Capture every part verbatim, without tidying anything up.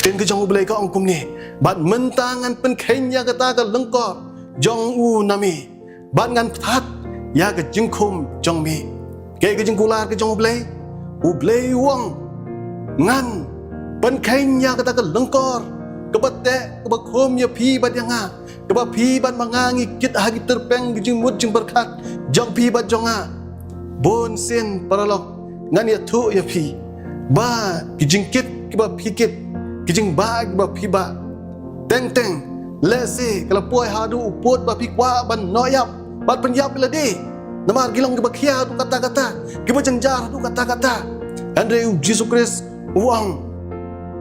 Ktien ka jong U Blei ka ong kumne, bad mynta ngan pynkheiñ ïa kata ka lyngkor jong u na me, bad ngan pynthad ïa ka jingkhum jong me. Kaei ka jingkular ka jong U Blei? U Blei u ong, ngan pynkheiñ ïa kata ka lyngkor kaba teh kaba khum ïa phi bad ïa nga, kaba phi bad ma nga ngi kit ha ki tyrpeng ki jingmut jingpyrkhat jong phi bad jong nga. Bun sien paralok, ngan ïathuh ïa phi ba ki jingkit kiba phi kit, ki jingbah kiba phi bah, teng teng lehse ka la poi haduh u pud ba phi kwah ban noh ïap bad pynïap ïa lade, namar ki long kiba khia haduh katta katta, kiba jynjar haduh katta katta. Hynrei U Jisu Khrist u ong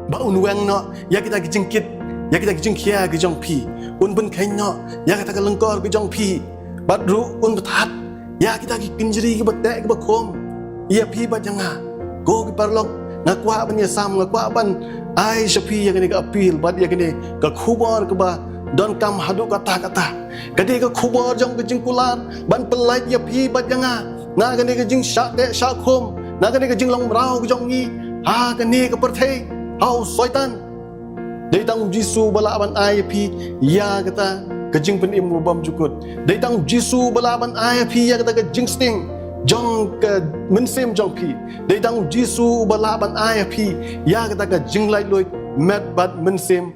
ba un weng noh ïa kita ki jingkit, ïa kita ki jingkhia ki jong phi. Un pynkheiñ noh ïa kata ka lyngkor ki jong phi, bad ruh un pynthad ïa kita ki kynjri kiba teh kiba khum ïa phi bad ïa nga. Ko ki paralok, nga kwah ban ïasam, nga kwah ban ai sha phi ïa kane ka appeal bad ïa kane ka khubor kaba donkam haduh katta katta. Ka dei ka khubor jong ka jingkular ban pynlait ïa phi bad ïa nga na kane ka jingshah teh shah khum, na kane ka jinglong mraw ka jong ngi ha kane ka pyrthei, ha u Soitan. Dei tang U Jisu ba lah ban ai ïa phi ïa kata ka jingpynim u bymjukut. Dei tang U Jisu ba lah ban ai ïa phi ïa kata ka jingsting jong ka mynsiem jong phi. Dei tang U Jisu ba lah ban ai ïa phi ïa kata ka jinglaitluid met bad mynsiem